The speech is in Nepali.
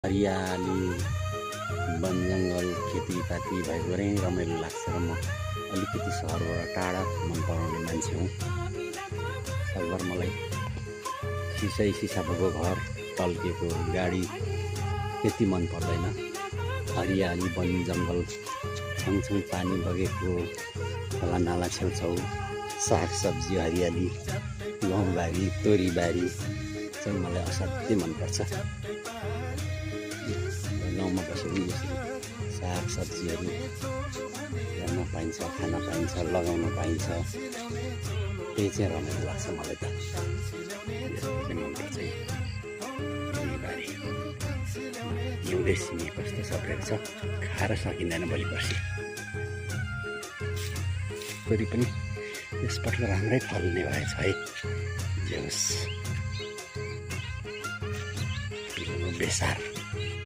हरियाली वन जङ्गल खेतीपाती भएको नै रमाइलो लाग्छ र म अलिकति सहरबाट टाढा मन पराउने मान्छे हुँ। सहर मलाई सिसा भएको घर टल्केको गाडी त्यति मन पर्दैन। हरियाली वन जङ्गल छङछङ पानी बगेको खोला नाला छेउछाउ साग सब्जी हरियाली गहुँबारी तोरीबारी चाहिँ मलाई असाध्यै मनपर्छ। गाउँमा बसेर साग सब्जीहरू हेर्न पाइन्छ, खान पाइन्छ, लगाउन पाइन्छ, त्यही चाहिँ रमाइलो लाग्छ मलाई त। मनपर्छ तोरीबारी हिउँदे सिमी कस्तो सब्रेको छ, खाएर सकिँदैन भोलि पर्सि। तोरी पनि यसपटक राम्रै फल्ने भएछ है। जे होस् बेसार